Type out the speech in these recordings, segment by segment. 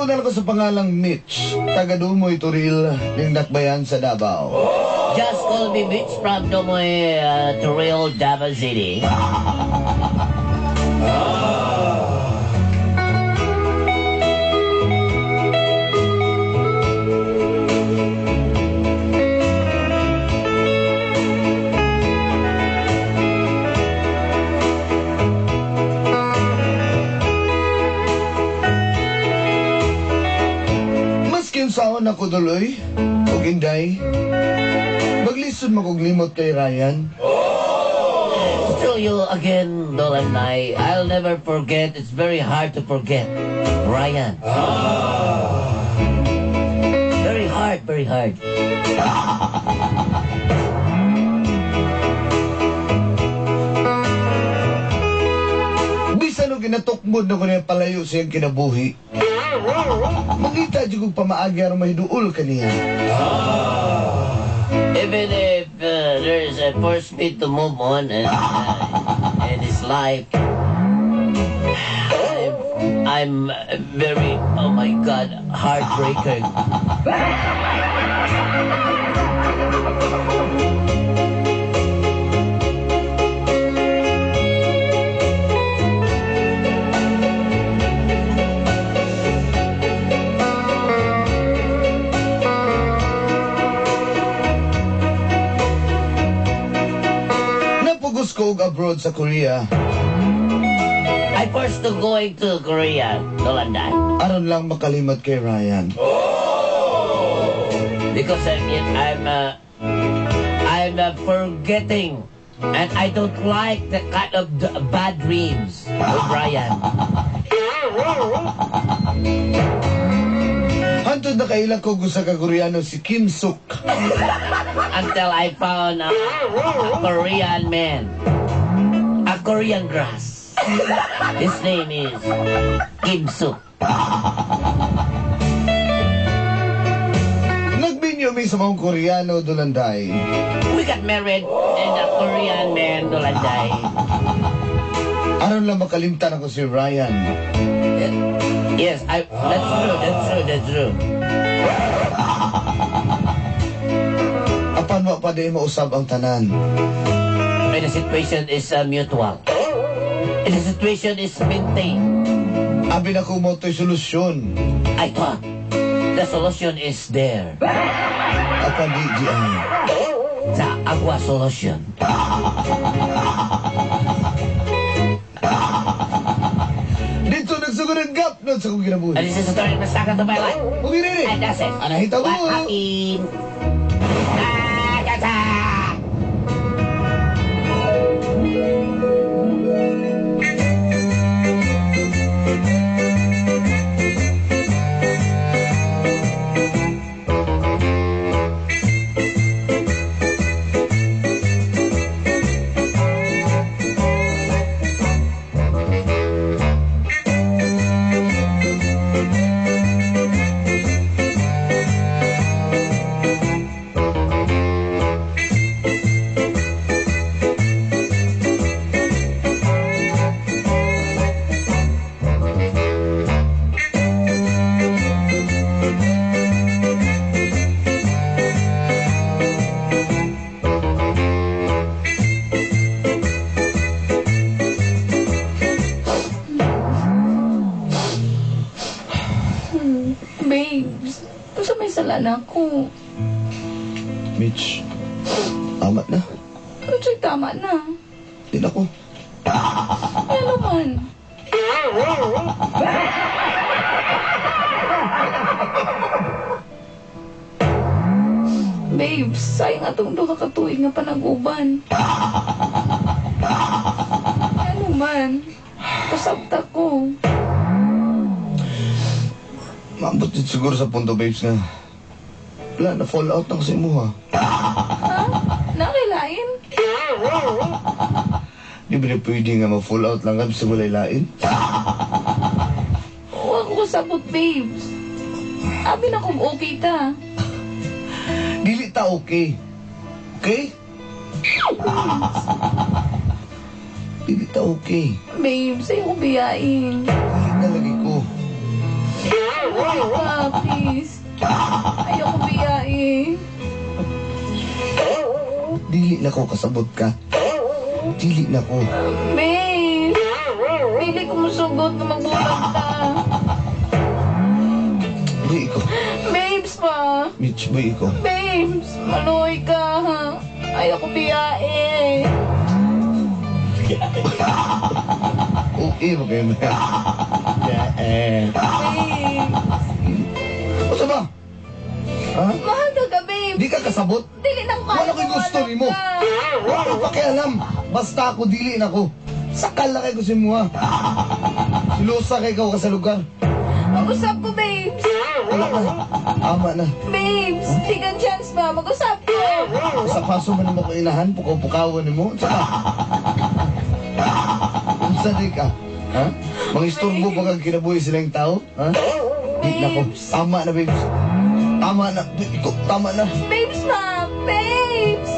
Magtago na lang ko sa pangalang Mitch. Taga Dumoy, Toril, ning Dakbayan sa Davao. Just call me Mitch from Dumoy, Toril, Davao City. Maskin saon ako duloy, ug inday, maglisod makuglimot kay Ryan. Still you again, Dolanay. I'll never forget. It's very hard to forget. Ryan. Very hard, very hard. Bisan og ginatukmod na ko niya palayo sa iyang kinabuhi. Mangita jud kog pamaagi aron mahiduol kaniya. Even if there is a force me to move on and in his life, I'm very, oh my God, heartbreaker. Napugos ko og abroad sa Korea. I forced to going to Korea, Dolanday, Aron lang makalimot kay Ryan. Because I'm forgetting, and I don't like the kind of bad dreams with Ryan. Hantod na kaila ko usa ka Koreano si Kim Suk. Until I found a Korean man, a Korean grass. His name is Kim Suk. Nagbinyo mi sa mga Koreano, Dolanday. We got married and a Korean man, Dolanday. Aron lang makalimtan ako si Ryan. Yes, I. That's true. That's true. That's true. Apan wa pa di mausab ang tanan. When the situation is mutual. And the situation is maintained. Abi na ko mo to'y solusyon. I thought the solution is there. Apan di di ay. The agua solution. Dito nagsugod ang gap nun sa kong kinabuhi. And this is the story of the second of my life. Okay, Rene. And that's it. Anahita mo. What happened? Ah, ta-ta! Babes, unsa may sala na ako? Mitch, tama na. Unsay tama na? Di na ko. Ano man? Babes, sayang atong duha ka tuig nga panag-uban. Ano man? Pasabta ko. Maabot din siguro sa punto, babes, nga. Wala, na-fall out na ko sa imuha. Ha? Nakilain? Di ba na pwede nga ma-fall out lang kami sa walay lain? Huwag ko sabot, babes. Abi na kung okay ta. Dili ta okay. Okay? Dili ta okay. Babes, ayaw ko biyain. Dili na lagi ko. Mabuti ka, please. Ayoko biyain. Dili na ko kasabot ka. Dili na ko. Babe, dili ko musugot na magbulag ta. Buhi ko. Babes pa. Mitch, buhi ko. Babes, maluoy ka ha. Ayoko biyain. Okay ba kayo ba? Eh. Babes. Ano ba? Ha? Mahal ka ka, babe. Di ka kasabot? Dili na ko kaya. Wala ko'y gusto nimo. Wala ko'y pakialam. Basta ako, dili na ko. Sakal na kay ko si Mua. Silusa kay ikaw ka sa lugar. Mag-usap ko, babes. Wala na. Tama na. Babes, tigan chance ba? Mag-usap ko. Sa paso man mo ko inahan, pukaw-pukawan nimo. Saka. Unsa di ka? Ha? Mga isturbo pa kang kinabuhi silang tao? Ha? Di na ko. Tama na, babes. Tama na. Iko, tama na. Babes, ma! Babes!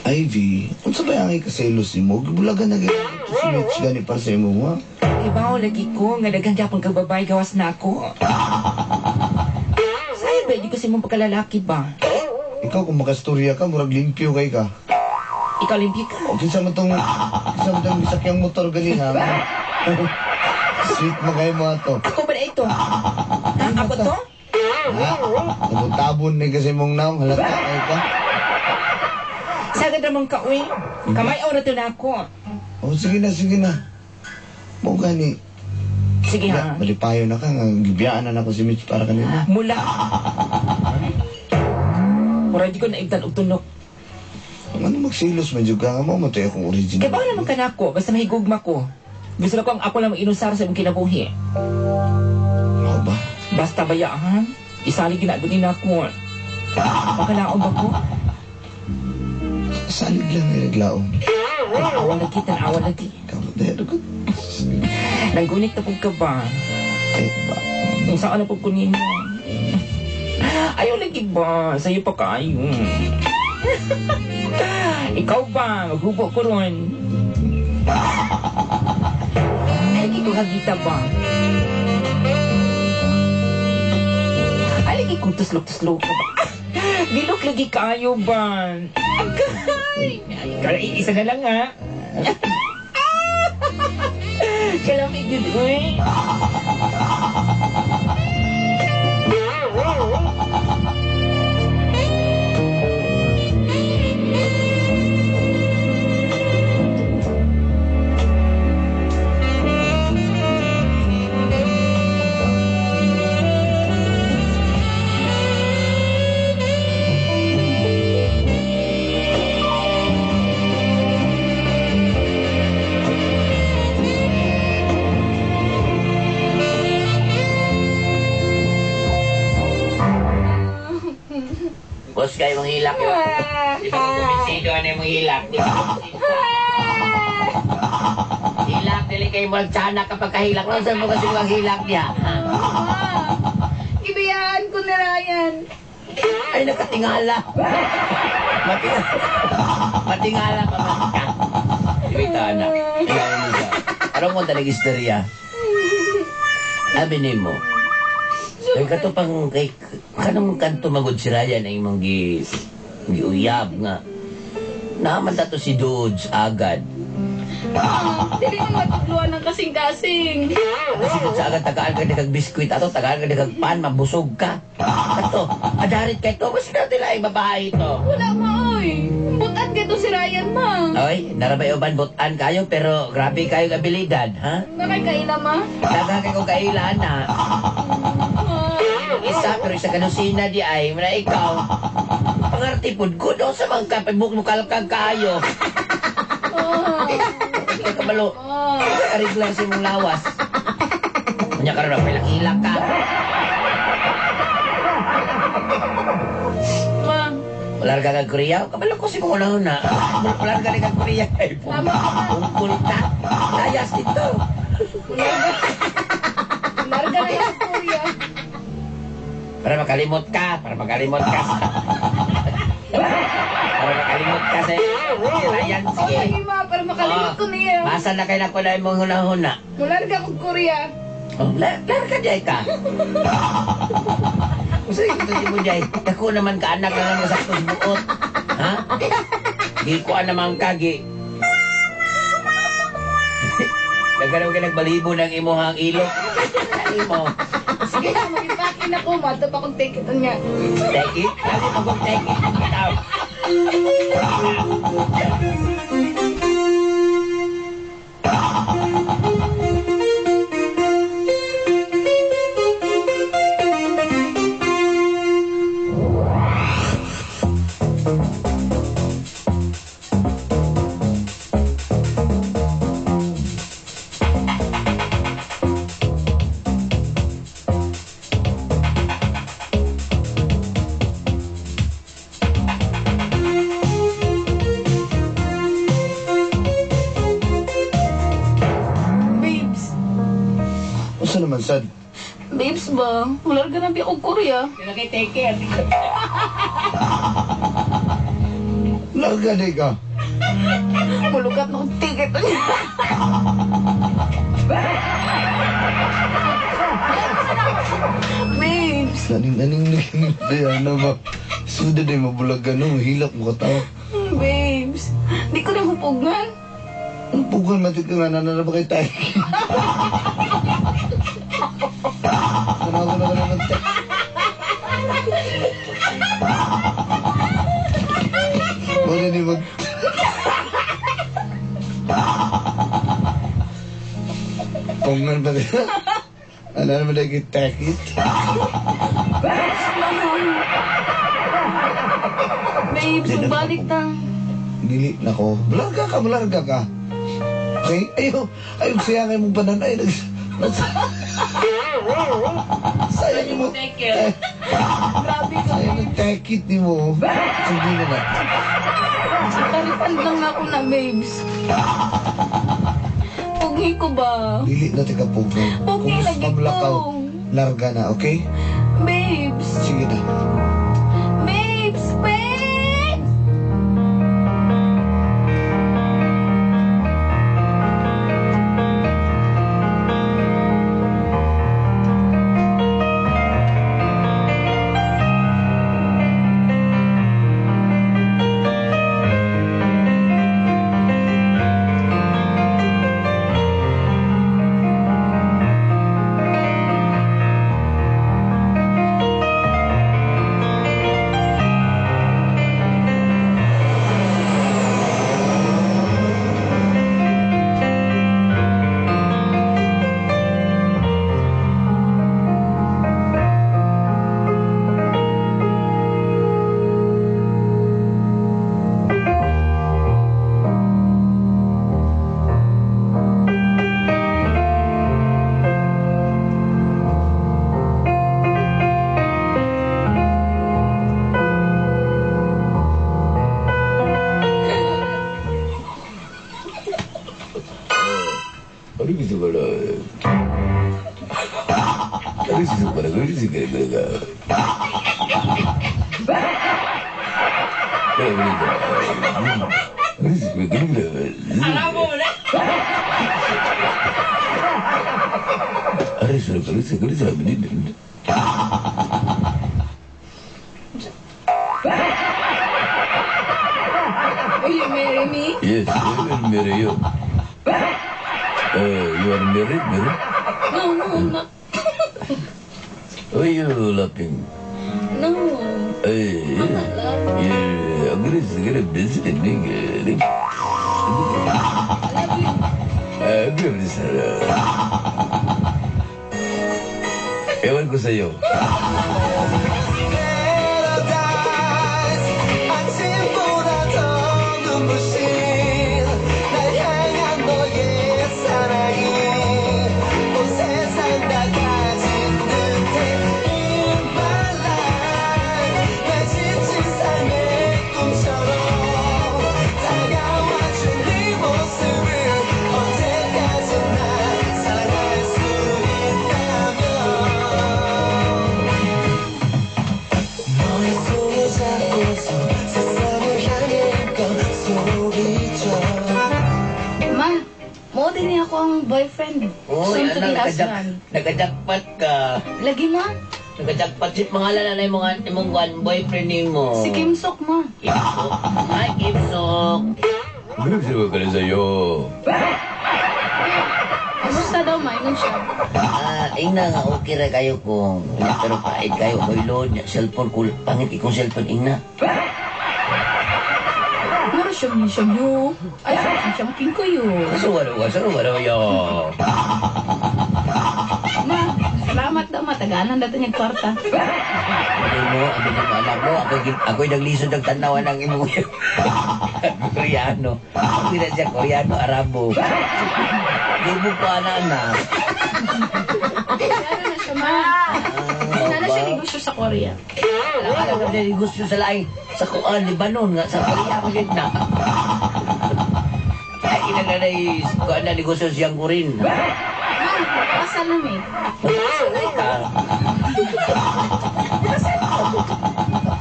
Ivy, unsa ba ang ikaselos nimo? Gibulagan na gyud si Mitch gani para sa imo, ha? Ibaw lagi ko nga daghang gyapon kag babae gawas na ako. Sayang ba di ko sa imong pagkalalaki ba? Ikaw kung makastorya ka, murag limpyo kay ka. Ikaw limpyo ka. O kinsa man tong gisakyang motor gani ha? Sweet mo kayo mga to. Ako ba na ito? Ha? Ako to? Ha? Tabon-tabon ni kasi mong naong halata kay ka. Sagad ramang ka, uy. Kamay na to na ako. O sige na, sige na. Mo gani. Sige ha. Malipayo na ka nga gibiyaan na nako si Mitch para kanila. Mula. Mura di ko naibtan og tunok. Ano magsilos man jud ka nga mo matay akong original. Kay bawo naman ka nako, basta mahigugma ko. Gusto na ko ang ako lang inusar sa imong kinabuhi. Mao ba? Basta bayaan, isalig gina gud nako. Makalaom ba ko? Salig lang ay naglaom. Tanawa lagi, tanawa lagi. Kamot na ko. Nanggunit na pug ka ba? Ay ba? Kung saan na pug ko ninyo? Ayaw lagi ba? Sa'yo pa kayo. Ikaw ba? Maghubo ko ron. Ay, lagi ko hagita ba? Ay, lagi kong tuslok-tuslok ka ba? Gilok lagi kayo ba? Agay! Ay, isa na lang ha. Kalamig yun, uy. Boss, kayo mong hilak yun. Di ba kung kumbinsido, ano yung mong hilak? Di ba? Hilak, dili kayo mo tsana kapag kahilak. Ano saan mo kasi mga hilak niya? Gibiyaan ko na Ryan. Ay, nakatingala. Matingala. Matingala pa man ka. Di ba ito, anak? Ikaw mo siya. Ano mo talaga istorya? Sabi ni mo, kay kato pang kay kanang kanto magud si Ryan ang imong gi giuyab nga. Naaman tato si Dudes agad. Dili man matugluan ng kasing-kasing. Kasi sa agad tagaan ka kag biskwit ato, tagaan ka kag pan, mabusog ka. Ato, adarit kay to, mas na tila ay babae ito. Wala ma, oy. Butan kay to si Ryan, ma. Oy, narabay uban butan kayo pero grabe kayo abilidad, ha? Nakay kaila, ma. Daghang kay kong kailan na. Ma. Isa pero isa kanusina di ay, wala ikaw. Pangartipod ko do sa mga kapibuk mo kalkag kayo. Ma. Ikaw kabalo. Ma. Kariglar sa imong lawas. Unya karon pilak-ilak ka. Ma. Wala ka kag Korea, kabalo ko si mong una-una. Wala ka kag Korea. Ay, Tama ka ma. Ungkol ka. Layas dito. Larga na yung Korea. Para makalimot ka. Para makalimot ka. Para makalimot ka sa si Ryan. Sige. Okay, ma. Para makalimot ko niya. Masa na kayo na ko na imong huna-huna. Mularga kong Korea. Oh, larga di ay ka. Usa ito si mo jay. Dako naman ka anak na naman sa buot. Ha? Di ko naman ka gi. Nagaraw ka nagbalibo ng imuhang ilok. Imo. Sige na, magipakin ako. Mato pa kong ticket niya. Take it. Lagi mo kong take it. Ikaw. Babes. Usa naman sad? Babes ba? Mularga na biya kong Korea. Kaya take care. Larga di ka. Mulukat na kong ticket niya. Babes. Naning naning ano ba? Suda di mabulagan no, hilak mo katawa. Babes. Di ko na hupugan. Ang pugan matik ka nga na ba kay tayo? Tanaw ko na ka naman tayo. Wala ni mag... Pungan pa rin. Ano naman lagi takit? Babes, balik ta. Dili na ko. Malarga ka, malarga ka. Okay? Ayaw, ayaw siya nga mong banan. Ay, sayang mo. Take care. Grabe ka, Sayang babes. ang tekit ni mo. Sige na na. Parifund lang ako na, babes. Pugi ko ba? Dili na tika pugi. Pugi Kung lagi pamlakaw, ko. larga na, okay? Babes. Sige na. Babes, babes! Will you marry me? Yes, I will marry you. You are married, married? No, I'm not. Why you laughing? No. Eh, I'm not laughing. yeah, I'm gonna busy, nigga. I love you. Ewan ko sa'yo. 아침보다 더 눈부신 날 향한 너의 사랑이 온 세상 다 가진 듯해. In my life 날 지친 삶의 꿈처럼 다가와준 네 모습을 언제까지나 사랑할 수 있다면 너의 손을 잡고서 세상을 향해 힘껏 소리쳐. Ma, mao din niya ako ang boyfriend. Uy, Soon to be anak, husband. nakajackpot ka. Lagi, ma. Nakajackpot. Si pangalan na imong one boyfriend nimo. Si Kim Sok, ma. Kim Sok. Hi, Kim Sok. Grabe ka na sa'yo. Kamusta daw, ma? Ingon siya. Ah, ingna nga okay ra kayo kung pero pait kayo koy load niya cellphone ko pangit ikong cellphone ingna. Mura siyang siyang yo. Ay, siyang siyang king ko yo. Kaso wala ka, saro wala yo. Ma, salamat daw, ma. Taganan dato niya kwarta. Ano mo, abi mo anak mo, ako ako'y naglisod ng tanawan ng imong Koreano. Ako na siya Koreano, Arabo. Di mo pa na anak. Ano na siya, ma? Ano siya negosyo sa Korea? Wala ka na negosyo sa laing sa kuan Lebanon nga sa Korea mo gid na. Ay ina na na kuan na negosyo siyang kurin. Ma, kasal na mi. Kasal ka. Kasal mo.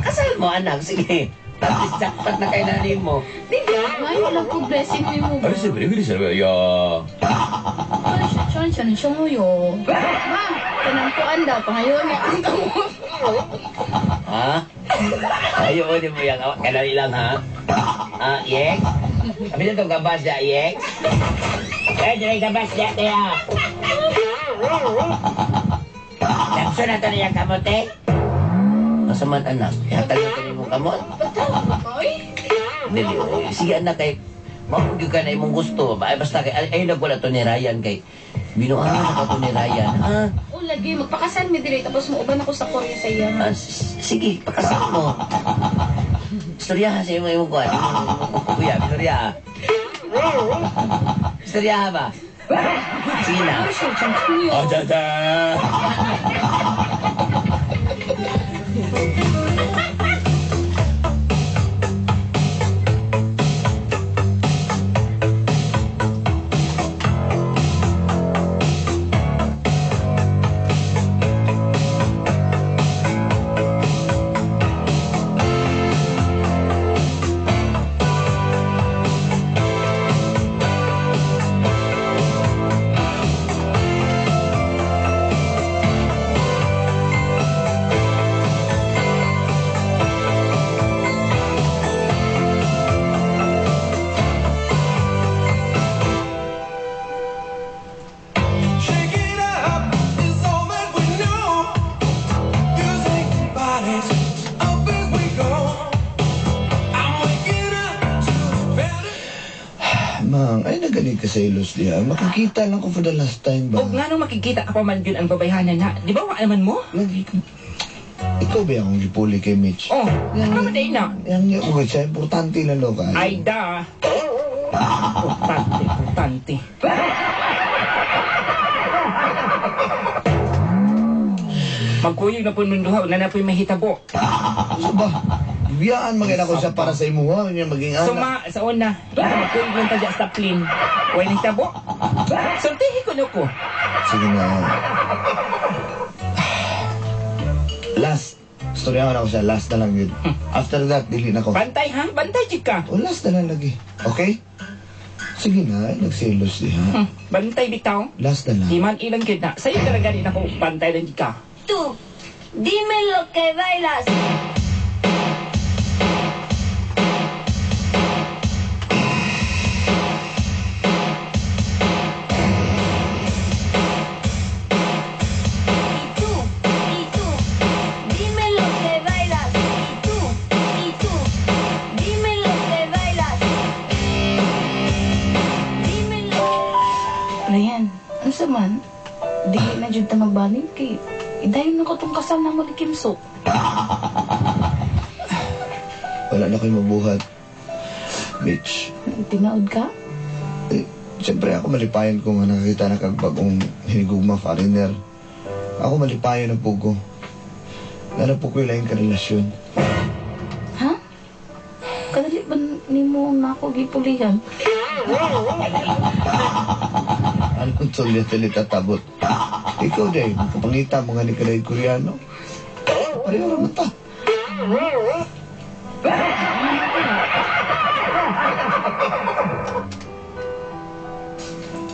Kasal mo anak, sige. Tapos jackpot na kay nani mo. Di ba? May walang ko blessing ni mo. Ano sa beri sa ya. Ano siya, siya, siya, siya mo yo. Ma, kanang kuan daw, pangayon niya ang kamot. Ha? Ayaw mo yang kanali lang ha. Ah, yek. Kami na itong gabas ya, yek. Eh, dyan ay gabas ya, kaya. Lakso na ito niya kamote. Masaman anak, ihatag na ito niyong kamot. Dili, oy. Sige anak kay mao ka na imong gusto ba? Ay, basta kay ay, ayun wala to ni Ryan kay binuangan na to ni Ryan. Ha? O lagi, magpakasal mi diri tapos muuban ako sa Korea sa iya. Ah, sige, pakasal mo. Istoryahan sa imong imong kuan. Kuya, istorya. Istorya ba? Sige na. Ano siya, siya, siya yo. Oh, dada. Shake it up, it's all that we know. Using bodies up as we go. I'm waking up to better. Mang, ay nagaling ka sa ilos diha. Makikita lang ko for the last time ba? Og nga nung makikita ka pa man yun ang babayhanan na. Di ba wa naman mo? Lagi ka. Ikaw ba akong gipuli kay Mitch? Oh, ano man day na? Yang yung ko siya, importante lang daw ka. Ay da. Importante, importante. Magkuyog na po nung duha, na na po'y mahitabo. So ba? Biyaan magin ako siya para sa imuha, niya maging anak. Suma, sa una, magkuyog lang ta dyan sa plane. Huwag nahitabo. Sultihi ko no ko. Sige na. Last. Storyahan ako siya. Last na lang yun. After that, dili na ko. Bantay ha? Bantay jud ka. O, last na lang lagi. Okay? Sige na, ay, nagselos diha. Bantay bitaw. Last na lang. Di man ilang gyud na. Sa'yo talaga din ako bantay lang jud ka. Tú, dime lo que bailas. man, dili na jud ta magbalik kay idayon na ko tong kasal na mo ni Kim Sok. Wala na ko'y mabuhat. Mitch, Tinaod ka? eh, siyempre ako malipayon ko nga nakakita na kag bagong hinigugma foreigner. Ako malipayon na po ko. Nana po ko yung laing karelasyon. Ha? Kadali ba nimo na ako gipulihan? Anong sulit ulit tatabot? Ikaw day, kapangita mga ni Kalay Koreano. Pareho raman ta.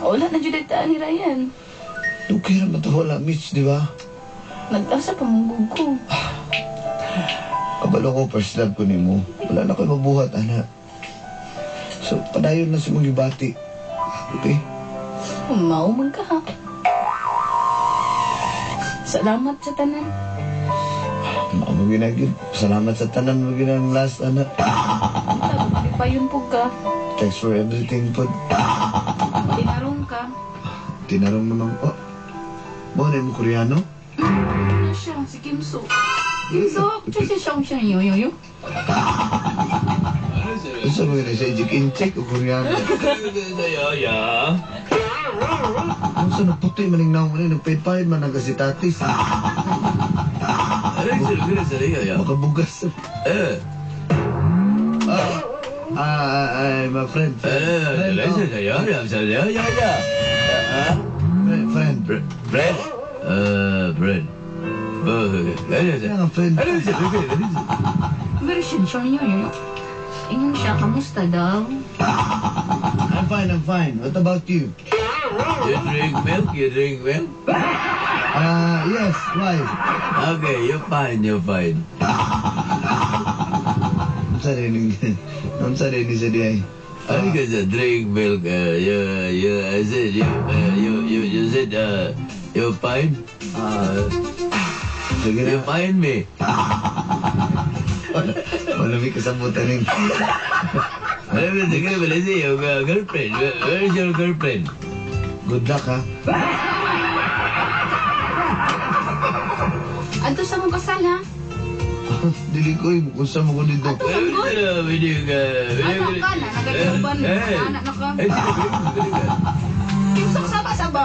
Wala na jud ta ni Ryan. Okay raman ta wala, Mitch, di ba? Nag-asa pa mong ko. Kabalo ko, first love ko nimo. Wala na ko'y mabuhat, ana. So, padayon na sa mong gibati. Okay? Mao man ka ha. Salamat sa tanan. Mao mo ginagid. Salamat sa tanan mo ginang last, ana. Payon po ka. Thanks for everything, pod. Tinarong ka. Tinarong naman. Oh, mo na mo Koreano? Ano siya? Si Kim Sok. Kim Sok, siya siya siya yo yo yo. Unsa mo gina siya? Ijik incheck o Koreano? Unsa na puti maning naong man nagpahid-pahid man ang kasitatis. Makabugas. My friend. Friend, oh. Friend, friend. Bread? Bread. Kaya nga, friend. Pero siya siya yo yo yo. Ingon siya, kamusta daw? I'm fine, I'm fine. What about you? You drink milk? You drink milk? Yes, why? Okay, you're fine, you're fine. Unsa rin unsa rin ni siya diay? I think it's a drink milk. You, I said you said you're fine. Sige You na. find me. Wala may kasabutan ning. Your girlfriend. Where is your girlfriend? Good luck, ha? Adto sa mong kasal ha? Dili ko eh. Kung saan mo ko dito. Adto sa mong Ano ka na? Nagaguluban. Anak na ka. Kim Sok, saba saba.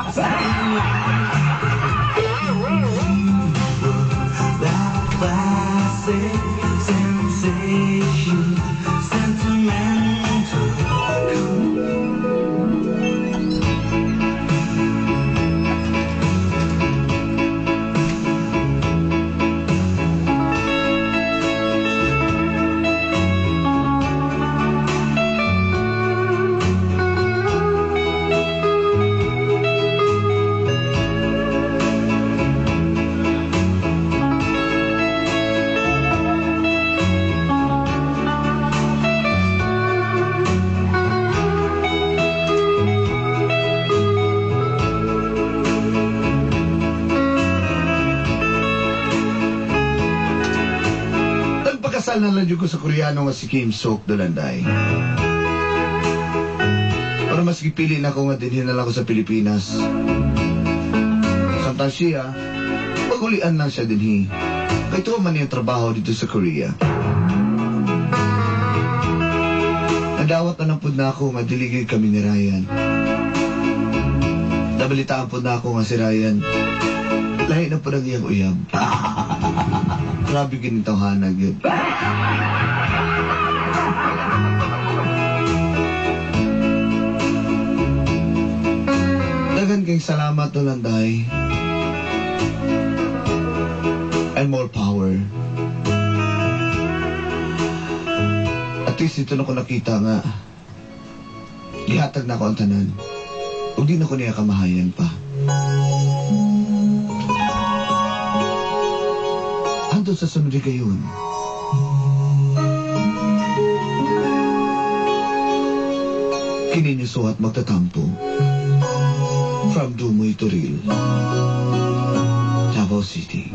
That classic sensation, sentimental. Nagpakasal na lang ko sa Koreano nga si Kim Sok Dolanday. Pero mas gipili na ko nga dinhin na lang ko sa Pilipinas. Samtang siya, pagulian lang siya dinhi. Kay tuwa man niyang trabaho dito sa Korea. Nadawat na lang pud na ako nga diligid kami ni Ryan. Nabalitaan pud na ako nga si Ryan, lahi na pud ang iyang uyab. Grabe ginitang hanag yun. Daghan kay salamat Dolanday. And more power. At least dito na ko nakita nga gihatag na ko ang tanan. Ug di na ko niya kamahayan pa. Hantod sa sunod gayon. Kini niyo suhat magtatampo. From Dumoy to Real, Davao City.